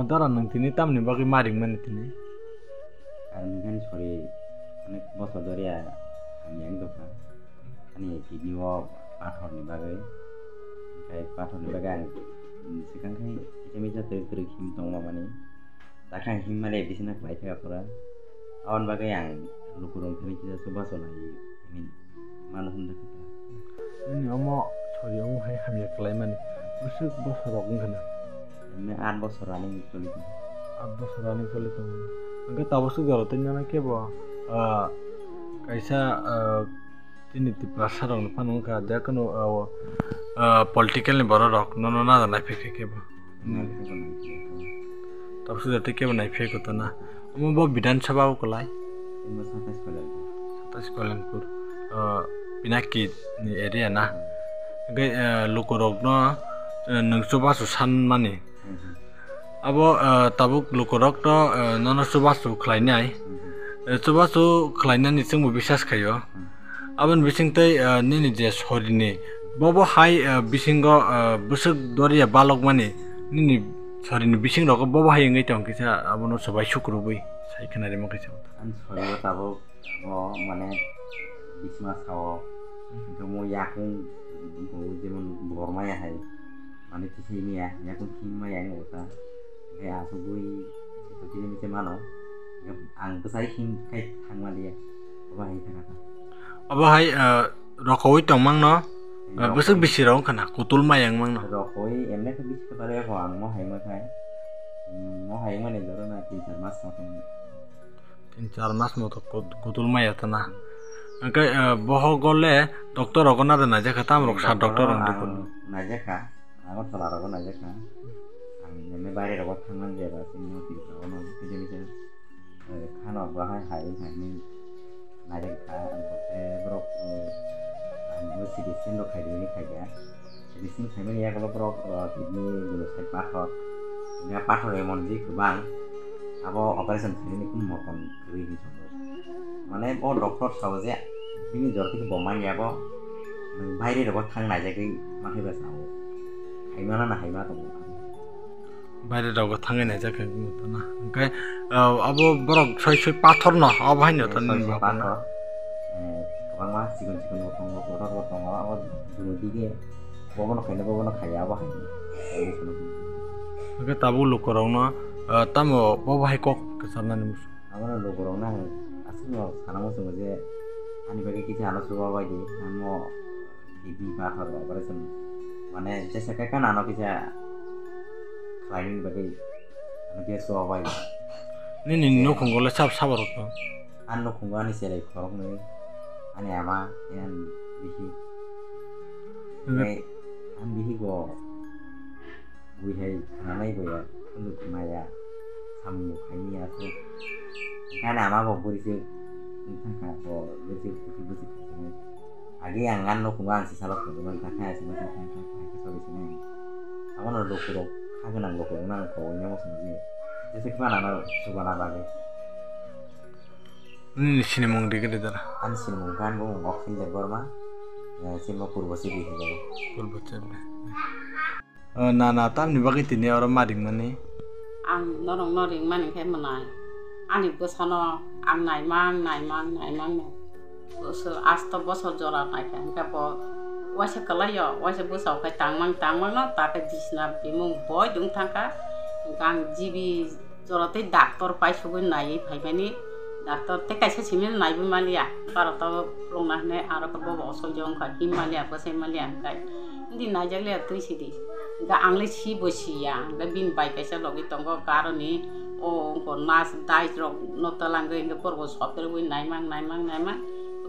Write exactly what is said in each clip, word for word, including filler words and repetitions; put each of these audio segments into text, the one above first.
Dara, nwng tini tamni bagwi ma ringmani tini? Ang nini sori onek bosor doriya ang yang dokha. Ani kidney o pathor ni bagwi. Kai pathor ni bagwi ang sikang khai kisa misa trik trik him tongma mani. Takha him male bisina khlai thaka pura. Aboni bagwi ang lukurok thani kisa chubachu lai hini mano hwnda khe ta. Nini omo sori omo hai hamya khlaimani bwswk bosor rok wngkha na? Nini aat bosor running choli tongo. Aat bosor running choli tongo. Hwnkhe tabuk swk jora tei nini kebo, ah, kaisa, ah, Chini Tiprasa rokno phano wngkha, je kunu, o, o, political ni borok rok nono naja naiphai khe kebo. Naikhe bo naikhe. Tabuk sujati kebo naiphai kotona. Omo bo Bidhan Sabha o kwlai. Omo Satais Kalyanpur. Satais Kalyanpur. O, Pinaki ni area na. Hmm. Hwnkhe, o, lukurokno, o, nwng chubachu sanmani. Hmm, hmm. Abo, eh, tabuk lukurok to, eh, nono chubachu khlainai. Mhm. Eh, chubachu khlainani chwngbo bisas khaio. Mhm. Aboni bisingtwi, eh, nini je sorini bobo hai, eh, bisingo, eh, bwswk doriya balokmani nini sorini bisingrogo bobo hai wngwi tong kisa abono swbai sukrubwi sai khwnarima kisa. Ani sorio tabuk o mane bisma sao, hwnkhe mo yakung bo jemon bor maya hai, mane kisai maya, yakung khim maya wng ota, hwnkhe asugwi kisa misa mano, hwnkhe ang bwsai khim khai thangma liya, obo hai thangkha ta. Obo hai, eh, rokoui tongmangno, eh, bwswk bisi rok wngkha na, kutul maya wngmangno. Rokoui emne khe bisi kwtal ya kho, ang mo hai ma khai, mo hai mani doro na tin char mas tong. Tin char mas moto kut-, kutul maya tana. Hwnkhe, eh, bohogo le doctor rogo nada naijakha, tamo rok sa doctor rok ang naijakha, Agartala rogo naijakha. Ang emne baire rogo thangmani jeba, chini Tripura o no kisa misa, eh, khano bahai hai wngkha hinwi naijakha. Ang bo khe borok, eh, ang bo C T scan rok khaidi hinwi khaikha. Bising khaimani yagulo borok, o, kidney, gulu side pathor. Hwnkhe pathor emon je kwbang, abo operation khainani kunu motom kwrwi hinwi tongo. Mane o doctor sao je bini jora khe bo manya bo, nwng baire rogo thang naijagwi ma khe ba sao. Haima na haima tongo. Baire rogo thangwi naijak khe wngwi tongna. Hwnkhe, o, abo borok soi soi pathor no, abo haino. Eh, to soi nini soi bapano pathor. Eh, kwbangma chikon chikon bo tongo, kotor bo tongo, abo dunu dige. Bobono khaina, bobono khaiya, abo hai. Hwnkhe tabuk lukurokno, ah, tamo bobo hai kok kwcharnani muchung? Abono lukurokno ang aswkno sana muchungo je ani bagwi kisa ano chubabaidi, ano kidney pathor operation, mane jesa khe kheno ano kisa khlainani bagwi ano kisa chubabaidi. Nini nukhungo le sab sabo rok tong? Ani nukhungo ani chwrai khoroknwi, ani ama, ani bihik. Hwnkhe ani bihik bo bui hai khnanai bo ya, phunuk maya, samung bo khaimaya se. Ani ama bo bwrwi se wngkha kha, bo bwrwi se bwswk bwswk khaimaya. Agi ang ani nukhungo ang se salok phunukmani, takhe aswk ma thang thang thang thang khe sogwi sinai. Abono lukurok, kha gwnang lukurokno ang khaui nangma songwi, jesa khe phano ano chubana bagwi. Nini sinimung di gede dara. Ani sinimung khe ani bumung Akhil Debbarma, eh, chini bo Purbo Chebri hinjago. Purbo Chebri. Eh, na, na, tamni bagwi tini oro ma ringmani? Ang norokno ringmani khe mwnai. Ani bwsano ang naimang, naimang, naimang no. Bwswk asto bosor jora naikha, hwnkhe bo waisa kwlaio, waisa bwsao khe tangmang, tangmang no, ta khe bisna bimung boi dung thangkha. Hwnkhe ang G B Jora tei doctor paisugwi naiwi phaimani, doctor tei kaisa simi naiwi maliya, baro tabuk phulukna hinwi aro khe bobo osoijo wngkha, him maliya, bwsai maliya hwnkhe, "Nini naijak liya twi sidi." Hwnkhe ang le si bo siya, hwnkhe bini bai kaisa logi tongo, aroni o wngkha nurse, dais rokno twlangwi hwnkhe borokbo soperwi naimang, naimang, naimang,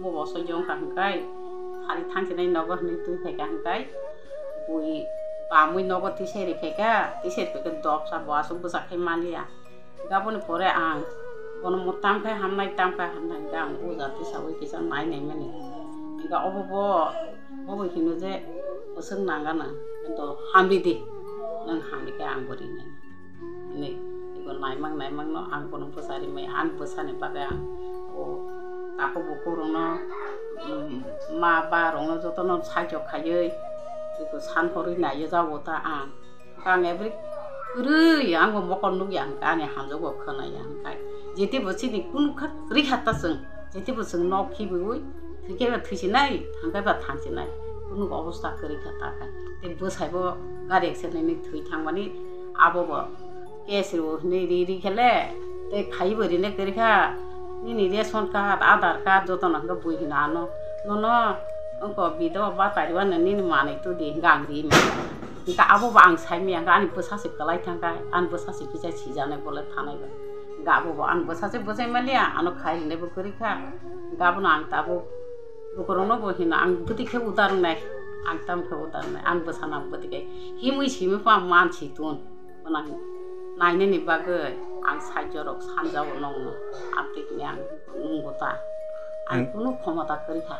bobo osoijo wngkha hwnkhe, phari thangsinai nogo hinwi twi phaikha hwnkhe, bui bamwi nogo tisai rikhaikha, tisai rikhaikhe dopsa bo aswk bwsa khai maliya. Hwnkhe aboni pore ang bono mo tamkhe hamnai, tamkhe hamnai, hwnkhe ang o jati saui kisa nai naimani. Hwnkhe obo bo, bo bai hino je, "Bwswk nang gana, kintu hamri di, nwng hamri khe ang bo rinai." Hinwi ebo naimang naimang no ang bono bwsa rimai, ani bwsani bagwi ang o takhuk bukhuk rokno, um, ma ba rokno jotono saichok khaiwi eko san horwi naiwi jago ta ang. Ang every Kwrwi ang bo mokol nukya hwnkhe ani hamjakgo khwnaya hwnkhe. Jete bo chini kunu kha kwrwi kha ta chwng, jete bo chwng nok khibiwi thwikhe ba thwisinai, thangkhe ba thangsinai. Kunu obostha kwrwi kha ta khe. Tei bwsai bo gari accident ni thwi thangmani abo bo case rw hwnwi ri ri khe le tei phaiwi bo rina kwrwi kha. Nini ration card, Aadhaar card jotono hwnkhe bui hino ano. Nono wngkha bido ba tari wano nini manwi tudi hwnkhe ang ri manya. Hwnkhe abo bo ang sai manya hwnkhe ani bwsa se kwlai thangkha, ani bwsa se kisa sijaknai bole thanai bai. Hwnkhe abo bo ani bwsa se bwsai maliya, ano khai rinai bo kwrwi kha. Hwnkhe abono ang tabuk lukurokno bo hino ang bwtwi khe udar wngnai, ang tamo khe udar wngnai, ani bwsano ang bwtwi khe himwi simi pha man si tun. Gwnang nainani bagwi ang saijo rok sanjao nongno, amtwi ni ang nungbo ta. Ang Ang kunu khomota kwrwi kha,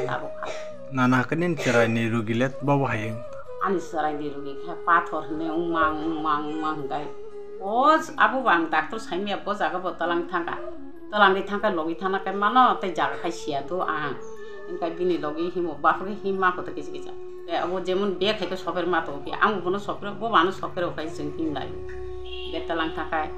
tabuk kha. Nana khe nini chwraini rugi le bobo hai wng? Ani chwraini rugi khe pathor hwnwi wngmang, wngmang, wngmang hwnkhe. O abo bo ang doctor saimaya, bo jaga bo twlang thangkha. Twlangwi thangkha, logi thangna khe mano, tei jaga khai siya do ang. Hwnkhe bini logi himo, bapre himma koto kisa kisa. Tei abo jemon bek hai khe soper ma tongo khe, ang bono soper, bo ano soper o khai chwng himlai. Beta lang thakai,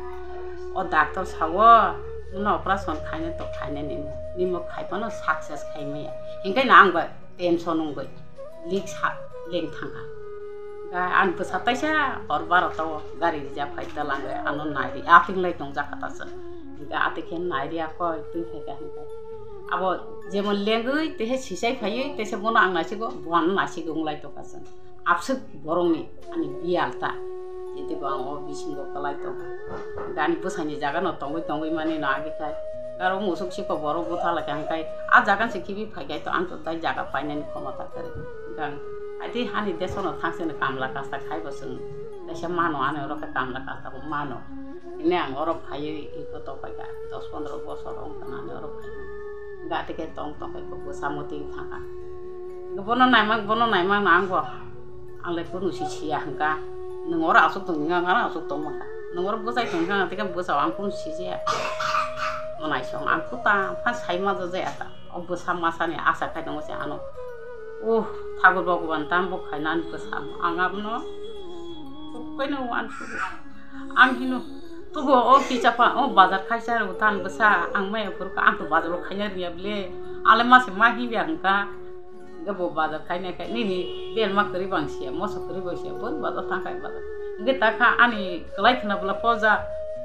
o doctor sao, "Nono operation khaina to khaina nini, nimo khai phano success khai maya." Hinkhe na ang bai tension wngwi lik sa leng thangkha. Ga ang bwsa taisa hor barota o gari rijak phai twlang bai ano nai ri, ating lai tong jak kha ta se. Ga ati khe nai ri akoi twi khai kha hinkhe. Abo jemon lengwi tehe sisai phaiwi teisa bono ang naisigo, bo ano naisigo wng lai tongkha chwng. Abswk borokni ani biyal ta. Tei bo ang o bisingo kwlai tongkha. Gani bwsani jaga no tongwi tongwi mani no agi khai. Garo musuk siko borok butha lai kha hwnkhe a jaga se khibi phai khai to ang to tai jaga painani khomota kwrwi. Gang ati hani desono thangse kamla kasta khai bo chwng. Kaisa mano ani oro khe kamla kasta bo mano. Hine ang oro phaiwi iko tongkha dos pondro bosor wngkha ani oro phai. Gati khe tong tong khe bwsa muti thangkha. Bono naimang, bono naimang no ang bo. Ang le kunu si siya hwnkha. Nwng oro aswk tong hwnkha, ang aswk tong mankha. Nwng oro bwsai tong hwnkha, tei khe bwsa ang kunu si jaya. Monai song ang kuta phan sai ma jaya ta. O bwsa masa ni asa khai tongo se ano. Uh, Thakur Bhagwan tam bo khaina ani bwsa ang abono. Khaino ang kugo. Ang hino, "Tubo o kicha pa, o bazar khaisa rw tan bwsa, ang maya phuru kha, ang to bazar o khaina riya ble, ale mase ma hiya hwnkha." Hwnkhe bo bazar khaina khe, "Nini berma kwrwi bang siya, moso kwrwi bang siya, bo bazar thang khai bazar." Hwnkhe ta kha ani kwlai khna bwla poja,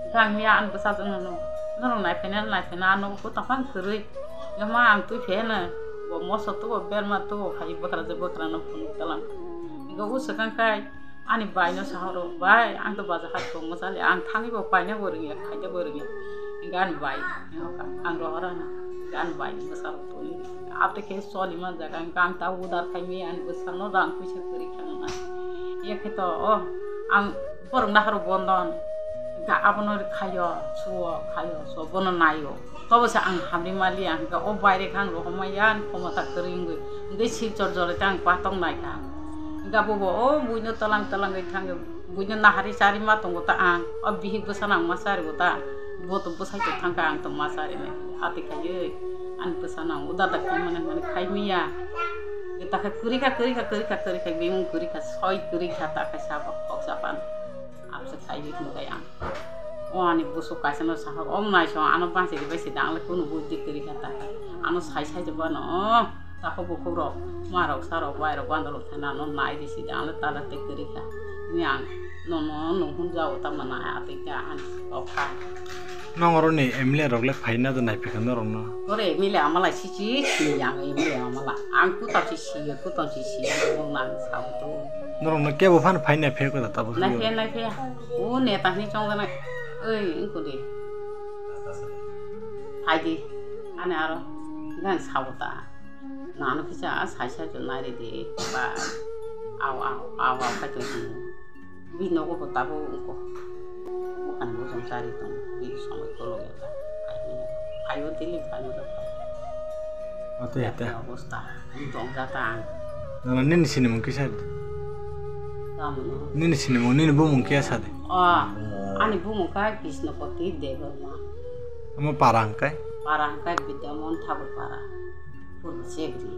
hwnkhe ang miya ani bwsa jwk no, "Norok nai phaina, nai phaina, ano ko ta phang kwrwi." Hwnkhe ma ang twi pheno, bo moso tubo, berma tubo khai bwkra je bwkra no phunuk talang. Hwnkhe o swkang khai, Ani bai no sa horo, "Bai, ang to bazar hai tongma chali, ang thangwi bo paina bo rwngya, khaida bo rwngya." Hingke ani bai, ang rohor ano, hingke ani bai bwsa rok tongwi, ate khe choli man jaga, hingke ang ta udar khai mi ani bwsa no rang puisa kwrwi khe nang. Iya khe to, o, ang borok nahoro bondon, hingke abono khaio, suo, khaio, suo, bono naio. Tobo se ang hamri maliya, hingke o baire khe ang rohormaiya, ani khomota kwrwi wngwi. Hingke Silchar jora khe ang patok naikha. Hingke abo bo o buino tolang tolang wi thangwi, buino nahari chari ma tongo ta ang. O bihik bwsano ang ma charigo ta. Bo to bwsai to thangkha, ang to ma charinai. Ati khaiwi ani bwsano ang uda da khaimani hwnmani khaimiya. Takhe kwrwi kha, kwrwi kha, kwrwi kha, kwrwi kha, bimung kwrwi kha, soi kwrwi kha, ta khe sabo khoksa pan. Abse khai ri hwnbai ang. O ani busuk kaisa no saha, "Om nai song ano bangsi ri bai si da, ang le kunu bui di kwrwi kha ta kha. Ano sai sai de bano, o, takho bukhuk rok, ma rok, sa rok, bai rok, bando rok thana ano nai ri si da, ang le tala te kwrwi kha." Ni ang, "Nono nung hun ja o ta mana ati kha," ang kok kha. Nong oro ni M L A rok le phai na do nai phikha norok no? Ore M L A amala si si si yang M L A amala. Ang kutam si si, kutam si si, ang nang sa to. Norok no kebo phan phai nai phek da tabo. Nai phe, nai phe. O neta hwnwi chongjanai. Oi, wngkha di. Phai di. Ani aro. Gan sao ta. Nano kisa a sai sai to nai re di. Ba. Aw, aw, aw, aw, khai to di. Bini nogo bo tabuk wngkha. Buphang bujong chari tongo. Bini somoi kolok ya ta. Phai o daily phai o. Ate, ate. Obostha. Ang tong ja ta ang. Nana nini sinimung kisa? Tamo no. Nini sinimung, nini bumung kisa de? O, ani bumung kha Krishnapati Debbarma. Omo para hwnkhe? Para hwnkhe Bidyamohan Thakur para. Purbo Chebri.